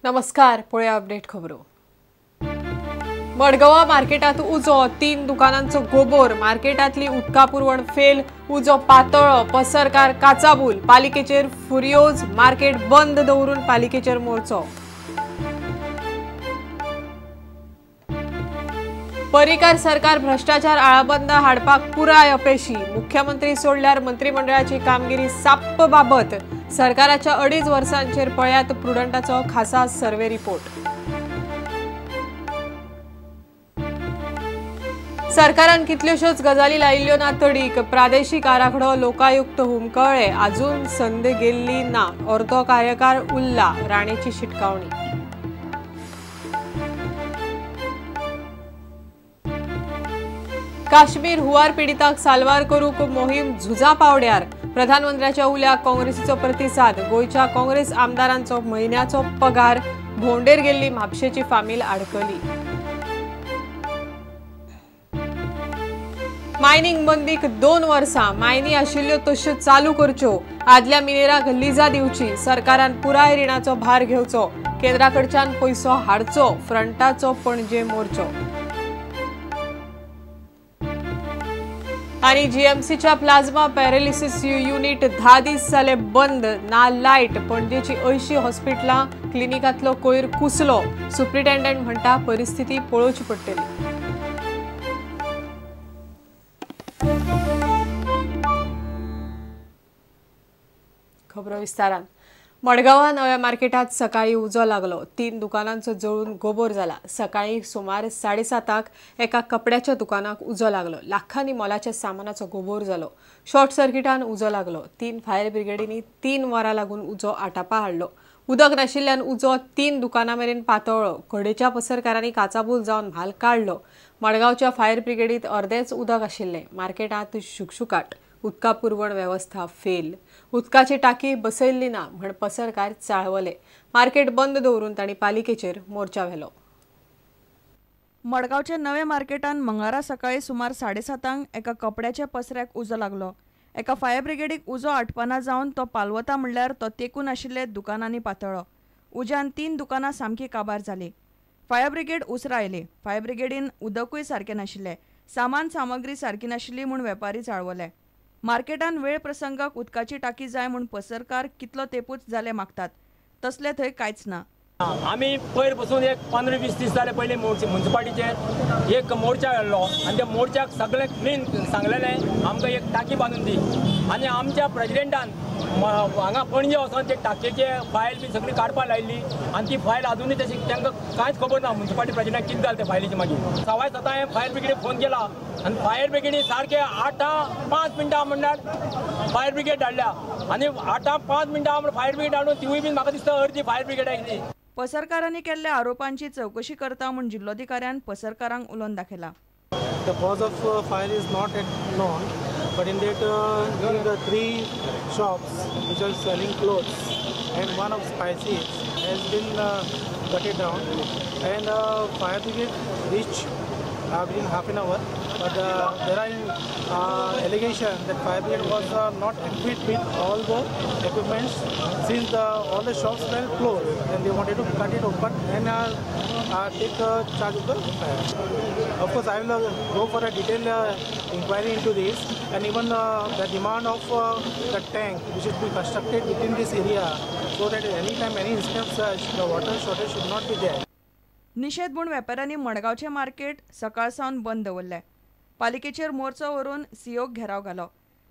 नमस्कार, पळया अपडेट खबरो। मडगांव मार्केटात उजो, 3 दुकानांचो गोबोर, मार्केटातली उदका पुरवण फेल, उजो पातळ्ळो, पसरकार काचाबूल, पालिकेचेर फुर्योज, मार्केट बंद दवरून पालिकेचेर मोर्चो। पर्रीकार सरकार भ्रष्टाचार आळाबंद हाडपाक पुराय अपेशी, मुख्यमंत्री सोडल्यार मंत्रिमंडळाची कामगिरी साप्प बाबत, सरकाराच्या 2.5 वर्सांचेर पळयात प्रुडंटाचो खासा सर्वे रिपोर्ट। सरकारान कितल्योश्योच गजाली लायिल्ल्यो ना तडीक, प्रादेशीक आराखडो लोकायुक्त हुमकळ्ळे, अजून संद गेल्ली ना, अर्दो कार्यकाळ उरला, राणेची शिटकावणी। काश्मीर हुंवार पिडितांक साल्वार करूंक मोहीम झुजा पावड्यार, प्रधानमंत्र्याच्या उल्याक काँग्रेसीचो प्रतिसाद, गोंयच्या काँग्रेस आमदारांचो म्हयन्याचो पगार, भोंवडेर गेल्ली म्हापशेची फामील आडकली। मायनिंग बंदीक 2 वर्सां, मायनी आशिल्ल्यो तश्यो चालू करच्यो, आदल्या मिनेराक लिजा दिवची, सरकारान पुराय रिणाचो भार घेवचो, केंद्रा कडच्यान पयसो हाडचो, फ्रंटाचो पणजे मोर्चो। आणि जीएमसीच्या प्लाझ्मा पॅरालिसिस युनिट 10 दीस जाले बंद, ना लायट, पणजेची 80 हॉस्पिटलां क्लिनिकांतलो कोयर कुसलो, सुप्रिटेंडंट म्हणटा परिस्थिती पळोवची पडटली। खबरो विस्तारान। मडगांवा नव्या मार्केटात सकाळी उजो लागलो, 3 दुकानांचो जळून गोबोर जाला। सकाळी सुमार 7:30 एका कपड्याच्या दुकानाक उजो लागलो, लाखांनी मोलाच्या सामानाचो गोबोर जालो, शॉर्ट सर्किटान उजो लागलो। 3 फायर ब्रिगेडींनी 3 वरां लागून उजो आटापा हाडलो। उदक नाशिल्ल्यान उजो 3 दुकानां मेरेन पातळ्ळो। कडेच्या पसरकारांनी काचाबूल जावन म्हाल काडलो। मडगांवच्या फायर ब्रिगेडीत अर्देच उदक आशिल्लें। मार्केटांत शुकशुकाट, उदका पुरवण वेवस्था फेल, उदकाची टाकी बसयल्ली ना म्हण पसरकार चाळवले। मार्केट बंद दवरून तांणी पालिकेचेर मोर्चा व्हेलो। मडगांवच्या नव्या मार्केटान मंगळारा सकाळी सुमार 7:30 एका कपड्याच्या पसऱ्याक उजो लागलो। एका फायर ब्रिगेडीक उजो आटपाना जावन तो पालवता म्हणल्यार तो तेकून आशिल्ले दुकानांनी पातळ्ळो। उज्यान 3 दुकानां सामकी काबार जाली। फायर ब्रिगेड उसरा आयली। फायर ब्रिगेडीन उदकूय सारकें नाशिल्लें, सामान सामग्री सारकी नाशिल्ली म्हूण वेपारी चाळवले। मार्केटान वेळ प्रसंगाक उदकाची टाकी जाय म्हूण पसरकार कितलो तेपूच जाले मागतात, तसले थंय कांयच ना। आमी पयर पसून एक 15-20 दीस जाले पयलीं म्युनिसिपालिटीचेर एक मोर्चा व्हेल्लो आनी त्या मोर्चाक सगळें क्लीन सांगलेलें आमकां एक टाकी बांदून दी आनी आमच्या प्रेजिडेंटान हांगा पणजे वचोन ते टाकयेचे फायल बी सगळी काडपाक लायिल्ली आनी ती फायल अजुनूय तशी तांकां कांयच खबर ना। म्युनिसिपालिटी प्रेजिडेंटाक कितें जालें ते फायलीचें। मागीर 7:15 हांवें फायर ब्रिगेडीक फोन केला आनी फायर ब्रिगेडी सारके 8:05 म्हणल्यार फायर ब्रिगेड धाडल्या आनी 8:05 म्हण फायर ब्रिगेड धाडून तिवूय बीन म्हाका दिसता अर्दी फायर ब्रिगेड आयली। पसरकारांनी केल्ल्या आरोपांची चौकशी करता म्हूण जिल्लोधिकाऱ्यान पसरकारांक उलोवन दाखयला। The cause of fire is not yet known, but in that in the 3 shops which are selling clothes and one of spices has been cut it down and fire brigade reached within half an hour, but there are allegation that fire brigade was not equipped with all the equipments since all the shops were closed and they wanted to cut it open and take charge of the fire. Of course, I will go for a detailed inquiry into this and even the demand of the tank which should be constructed within this area so that any time any instance the water shortage should not be there. निशेध म्हूण वेपाऱ्यांनी मडगांवचें market सकाळ सावन बंद दवरलें। पालिकेचेर मोर्चो व्हरून सीओक घेराव घालो।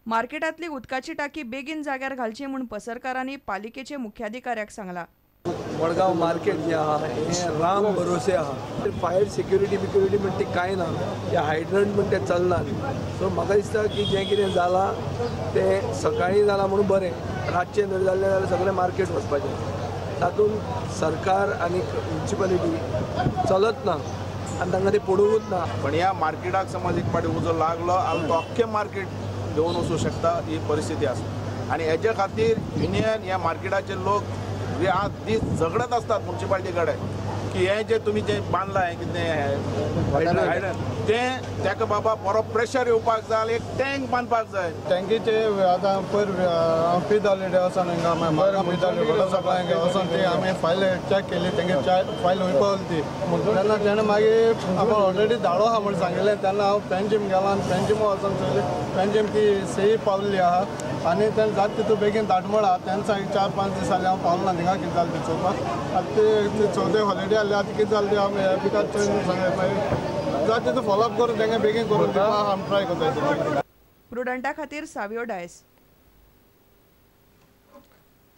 मार्केटांतली उदकाची टाकी बेगीन जाग्यार घालची म्हूण पसरकारांनी पालिकेचे मुख्याधिकाऱ्याक सांगला। मडगांव मार्केट जें आहा हें राम भरोसे आहा, फायर सिक्युरिटी बिक्युरिटी म्हण ती कांय ना, हे हायड्रंट म्हण तें चलना। सो म्हाका दिसता की जें कितें जालां तें सकाळीं जालां म्हणून बरें, रातचें जर जालें जाल्यार सगळें मार्केट वचपाचें। तातूंत सरकार आनी म्युनिसिपालिटी चलत ना आनी तांकां तें पडूंकूच ना। पण ह्या मार्केटाक समज एक फावटी उजो लागलो आनी तो अख्खें मार्केट घेवन वचूं शकता ही परिस्थिती आसा आनी हेजे खातीर युनियन ह्या मार्केटाचे लोक रात दीस झगडत आसतात म्युनिसिपालिटी कडेन की की हें जें तुमी जें बांदलां हें कितें तें ताका बाबा बरो प्रेशर येवपाक जाय, एक टँक बांदपाक जाय. टँकीचे आतां पयर हांव पी डब्ल्यू डी वचोन हिंगा पी डब्ल्यू वॉटर सप्लाय वचोन ती आमी फायल चॅक केली. तेंगे फायल खंय पावली ती तेन्ना तेणें मागीर आपूण ऑलरेडी धाडो आहा म्हूण सांगिल्लें. तेन्ना हांव पेंजीम गेलो आनी पेंजिम वचोन चोयलें, पेंजीम ती सही पावल्ली आहा आनी तेणें जाता तितू बेगीन धाड म्हळा. तेन्ना 4-5 दीस जाले हांव पावलो ना थिंगा. कितें जालें तें चोवपाक. आतां ते चवथे हॉलिडे आहली, आतां कितें जालें तें आमी पिकात चोयन सांगलें. मागीर जाता तितू फॉलोअप करून तेंगे बेगीन करून दिवपाक आमी ट्राय करता. प्रुडंटा खातीर सावियो डायस.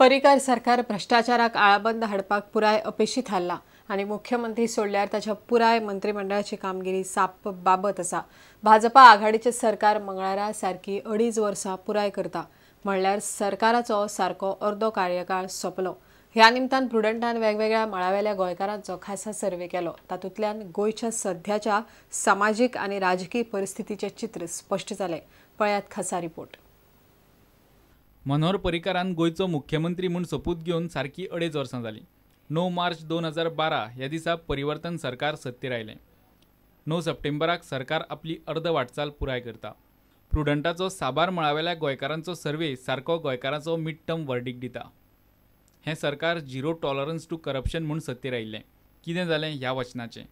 पर्रीकार सरकार भ्रष्टाचाराक आळाबंद हाडपाक पुराय अपेशी थारला आनी मुख्यमंत्री सोडल्यार ताच्या पुराय मंत्रिमंडळाची कामगिरी साप्प बाबत आसा. भाजपा आघाडीचें सरकार मंगळारा सारकी 2.5 वर्सां पुराय करता, म्हणल्यार सरकाराचो सारको अर्दो कार्यकाळ सोंपलो. ह्या निमतान प्रुडंटान वेगवेगळ्या मळावेल्या गोंयकारांचो खासा सर्वे केलो. तातूंतल्यान गोंयच्या सध्याच्या समाजीक आनी राजकीय परिस्थितीचें चित्र स्पश्ट जालें. पळयात खासा रिपोर्ट. मनोहर पर्रीकारान गोंयचो मुख्यमंत्री म्हूण सोपूत घेवन सारकी 2.5 वर्सां जालीं. 9 मार्च 2012 ह्या दिसा परिवर्तन सरकार सत्तेर आयलें. 9 सप्टेंबराक सरकार आपली अर्द वाटचाल पुराय करता. प्रुडंटाचो साबार मळावेल्या गोंयकारांचो सर्वे सारको गोंयकारांचो मिड टर्म वर्डीक दिता. हें सरकार झिरो टॉलरन्स टू करप्शन म्हूण सत्तेर आयिल्लें. कितें जालें ह्या वचनाचें?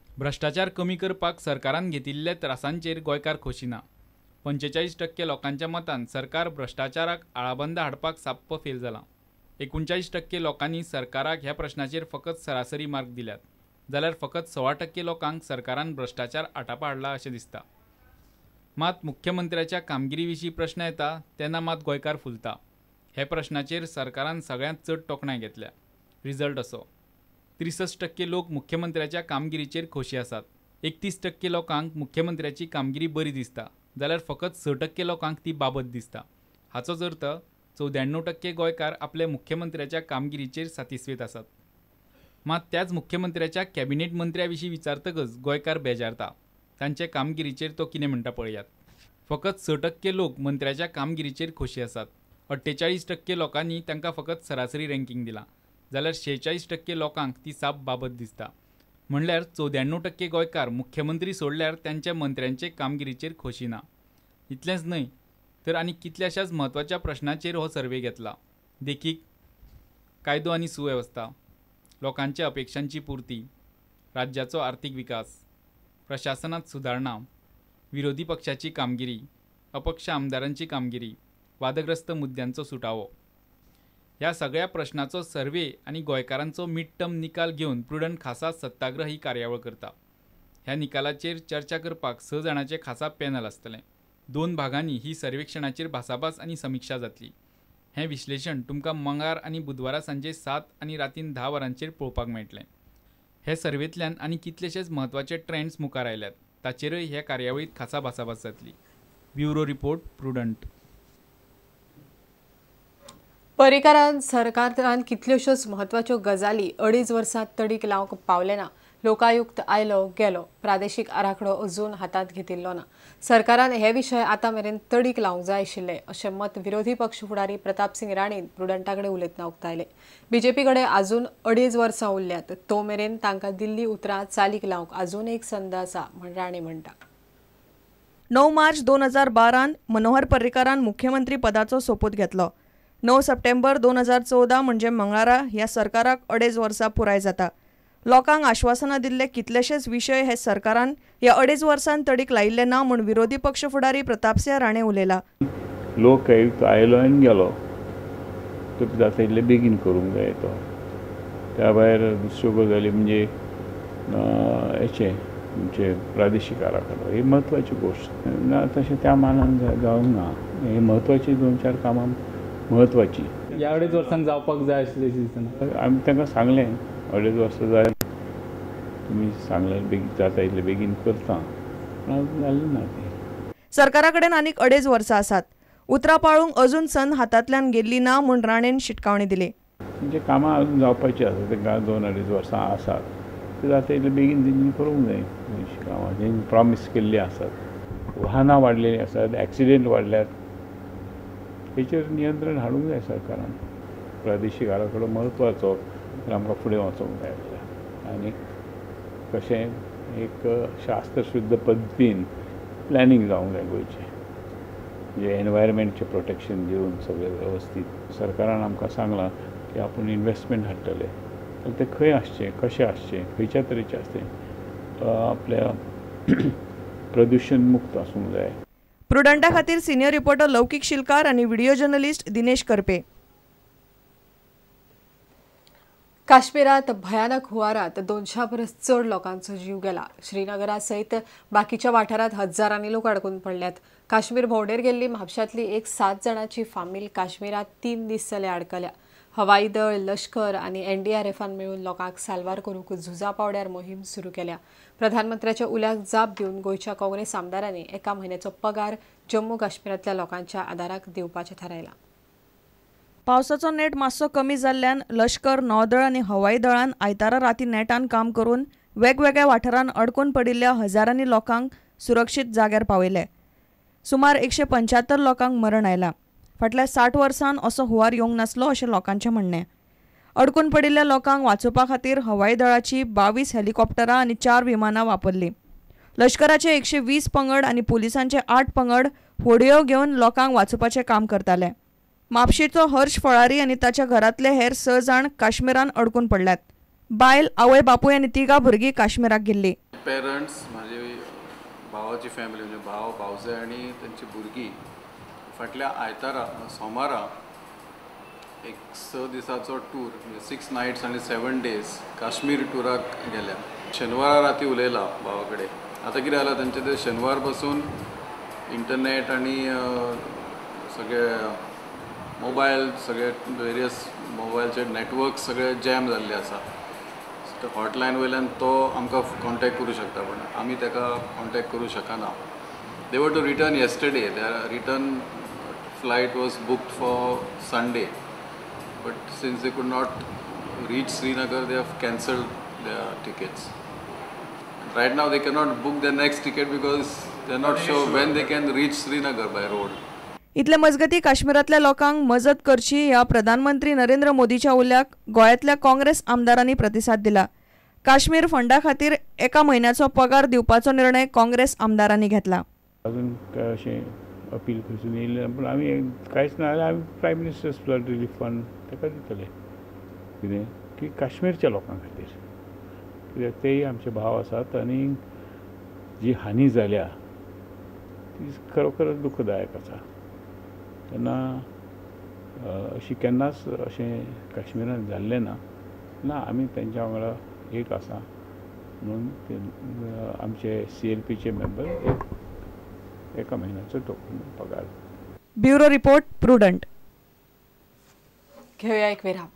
भ्रश्टाचार कमी करपाक सरकारान घेतिल्ल्या त्रासांचेर गोंयकार खोशी ना. 45% लोकांच्या मतान सरकार भ्रश्टाचाराक आळाबंदा हाडपाक साप्प फेल जालां. 39% लोकांनी सरकाराक ह्या प्रश्नाचेर फकत सरासरी मार्क दिल्यात, जाल्यार फकत 1.25% लोकांक सरकारान भ्रश्टाचार आटापा हाडला अशें दिसता. मात मुख्यमंत्र्याच्या कामगिरी विशीं प्रश्न येता तेन्ना मात गोंयकार फुलता. हे प्रश्नाचेर सरकारान सगळ्यांत चड तोखणाय घेतल्या. रिजल्ट असो, 63% लोक मुख्यमंत्र्याच्या कामगिरीचेर खोशी आसात. 31% लोकांक मुख्यमंत्र्याची कामगिरी बरी दिसता, जाल्यार फकत 6% लोकांक ती बाबत दिसता. हाचोच अर्थ 94% गोंयकार आपल्या मुख्यमंत्र्याच्या कामगिरीचेर सातिस्वेत आसात. मात त्याच मुख्यमंत्र्याच्या कॅबिनेट मंत्र्या विशीं विचारतकच गोंयकार बेजारता. तांचे कामगिरीचेर तो कितें म्हणटा पळयात. फकत 6% लोक मंत्र्याच्या कामगिरीचेर खोशी आसात. 48% लोकांनी तांकां फकत सरासरी रँकींग दिलां, जाल्यार 46% लोकांक ती साप बाबत दिसता. म्हणल्यार 94% गोंयकार मुख्यमंत्री सोडल्यार तांच्या मंत्र्यांचे कामगिरीचेर खोशी ना. इतलेंच न्हय तर आनी कितल्याशाच म्हत्वाच्या प्रश्नाचेर हो सर्वे घेतला. देखीक कायदो आनी सुवेवस्था, लोकांच्या अपेक्षांची पुर्ती, राज्याचो आर्थीक विकास, प्रशासनांत सुदारणा, विरोधी पक्षाची कामगिरी, अपक्ष आमदारांची कामगिरी, वादग्रस्त मुद्द्यांचो सुटावो. ह्या सगळ्या प्रश्नाचो सर्वे आनी गोंयकारांचो मिड टर्म निकाल घेवन प्रुडंट खासा सत्याग्रह ही कार्यावळ करता. ह्या निकालाचेर चर्चा करपाक 6 जाणांचें खासा पॅनल आसतलें. 2 भागांनी ही सर्वेक्षणाचेर भासाभास आनी समिक्षा जातली. हें विश्लेशण तुमकां मंगळार आनी बुधवारा सांजे 7 आनी रातीन 10 वरांचेर पळोवपाक मेळटलें. हे सर्वेंतल्यान आनी कितलेशेच म्हत्वाचे ट्रेंड्स मुखार आयल्यात, ताचेरय ह्या कार्यावळींत खासा भासाभास जातली. Bureau report, Prudent. पर्रीकारान सरकारान कितल्योश्योच म्हत्वाच्यो गजाली 2.5 वर्सां तडीक लावंक पावले ना. लोकायुक्त आयलो गेलो, प्रादेशीक आराखडो अजून हातांत घेतिल्लो ना. सरकारान हे विशय आतां मेरेन तडीक लावंक जाय आशिल्ले अशें मत विरोधी पक्ष फुडारी प्रतापसिंग राणेन प्रुडंटा कडेन उलयतना उक्तायलें. बीजेपी कडेन अजून 2.5 वर्सां उरल्यात, तो मेरेन तांकां दिल्ली उतरां चालीक लावंक अजून एक संद आसा म्हण राणे म्हणटा. 9 मार्च 2012 मनोहर पर्रीकारान मुख्यमंत्री पदाचो सोपूत घेतलो. 9 सप्टेंबर 2014 म्हणजे मंगळारा ह्या सरकाराक 2.5 वर्सां पुराय जाता. लोकांक आश्वासनां दिल्ले कितलेशेच विशय हे सरकारान ह्या 2.5 वर्सां तडीक लायिल्ले ना म्हूण विरोधी पक्ष फुडारी प्रतापसिंह राणे उलयला. लोकायुक्त आयलो आनी गेलो, तो जाता इतले बेगीन करूंक जाय तो. त्या भायर दुसऱ्यो गजाली म्हणजे हेचें म्हणजे प्रादेशीक आराखडो ही म्हत्वाची गोश्ट ना, तशें त्या मानान जावंक ना. हे म्हत्वाची 2-4 कामां म्हत्वाची ह्या 2.5 वर्सांक जावपाक जाय आशिल्लें दिसना. आमी तांकां सांगलें 2.5 वर्सां जाय, तुमी सांगलें बेगीन जाता इतले बेगीन करता, पूण अजून जालें ना तें. सरकारा कडेन आनीक 2.5 वर्सां आसात, उतरां पाळूंक अजून संद हातांतल्यान गेल्ली ना म्हूण राणेन शिटकावणी दिली. म्हणजे कामां अजून जावपाची आसा, तांकां 2-2.5 वर्सां आसात, ते जाता इतले बेगीन तेंच्यांनी करूंक जाय. कामां जें प्रॉमीस केल्लीं आसात, वाहनां वाडलेलीं आसात, एक्सिडेंट वाडल्यात, हेचेर नियंत्रण हाडूंक जाय सरकारान. प्रादेशीक आराखडो म्हत्वाचो, आमकां फुडें वचोंक जाय आसलें. आनी कशें एक शास्त्रशुद्ध पद्दतीन प्लॅनिंग जावंक जाय गोंयचें, म्हणजे एनवायरमेंटचें प्रोटेक्शन दिवन सगळें वेवस्थीत. सरकारान आमकां सांगलां की आपूण इन्वेस्टमेंट हाडटले, तर तें खंय आसचें, कशें आसचें, खंयच्या तरेचें आसचें, आपल्या प्रदुशण मुक्त आसूंक जाय. प्रुडंटा खातीर सिनियर रिपोर्टर लौकीक शिलकार आनी व्हिडिओ जर्नलिस्ट दिनेश करपे. काश्मीरात भयानक हुंवारात 200 परस चड लोकांचो जीव गेला. श्रीनगरा सयत बाकीच्या वाठारात हजारांनी लोक अडकून पडल्यात. काश्मीर भोंवडेर गेल्ली म्हापशांतली एक 7 जाणांची फामील काश्मीरात 3 दीस जाले अडकल्या. हवाई दळ, लश्कर आनी एनडीआरएफान मेळून लोकांक साल्वार करूंक झुजा पावड्यार मोहीम सुरू केल्या. प्रधानमंत्र्याच्या उल्याक जाप दिवन गोंयच्या काँग्रेस आमदारांनी 1 म्हयन्याचो पगार जम्मू काश्मीरांतल्या लोकांच्या आदाराक दिवपाचें थारायलां. पावसाचो नेट मातसो कमी जाल्ल्यान लश्कर, नौदळ आनी हवाई दळान आयतारा राती नेटान काम करून वेगवेगळ्या वाठारांत अडकून पडिल्ल्या हजारांनी लोकांक सुरक्षीत जाग्यार पावयले. सुमार 175 लोकांक मरण आयलां. फाटल्या 60 वर्सां असो हुंवार येवंक नासलो अशें लोकांचें म्हणणें. अडकून पडिल्ल्या लोकांक वाचोवपा खातीर हवाई दळाची 22 हेलिकॉप्टरां आनी 4 विमानां वापरलीं. लश्कराचे 120 पंगड आनी पुलिसांचे 8 पंगड होडयो घेवन लोकांक वाचोवपाचें काम करताले. म्हापशेचो हर्ष फळारी आनी ताच्या घरांतले हेर 6 जाण काश्मीरान अडकून पडल्यात. बायल, आवय बापूय आनी 3 भुरगीं काश्मीराक गेल्ली. पेरंट्स, माझे भावाची फॅमिली म्हणजे भाव, भावजय आनी तांची भुरगीं फाटल्या आयतारा सोमारा एक 6 दिसाचो टूर म्हणजे 6 नायट्स आनी 7 डेज काश्मीर टुराक गेल्या. शेनवारा राती उलयला भावा कडेन. आतां कितें जालां तेंचें ते शेनवार पासून इंटरनेट आनी सगळे मोबायल, सगळे वेरियस मोबायलचे नेटवर्क सगळे जॅम जाल्ले आसा. हॉटलायन वयल्यान तो आमकां कॉन्टेक्ट करूं शकता, पण आमी ताका कॉन्टेक्ट करूं शकना. They were to return yesterday. Their return flight was booked for Sunday, but since they could not reach Srinagar, they have cancelled their tickets. Right now they cannot book their next ticket because they are not sure when they can reach Srinagar by road. इतले मजगती काश्मीरांतल्या लोकांक मजत करची ह्या प्रधानमंत्री नरेंद्र मोदीच्या उल्याक गोंयांतल्या काँग्रेस आमदारांनी प्रतिसाद दिला. काश्मीर फंडा खातीर 1 म्हयन्याचो पगार दिवपाचो निर्णय काँग्रेस आमदारांनी घेतला. अजून काय अशें अपील खंयसून येयलें पूण आमी कांयच ना जाल्यार आमी prime minister's flood relief fund ताका दितले. कितें की काश्मीरच्या लोकां खातीर, कित्याक तेय आमचे भाव आसात आनी जी हानी जाल्या ती खरोखरच दुखदायक आसा. तेन्ना अशी केन्नाच अशें काश्मीरान जाल्लें ना. ना आमी तेंच्या वांगडा एक आसा म्हणून ते आमचे CLPचे मेंबर 1 म्हयन्याचो टोकन पगार. Bureau report, Prudent. घेऊया एक विराम.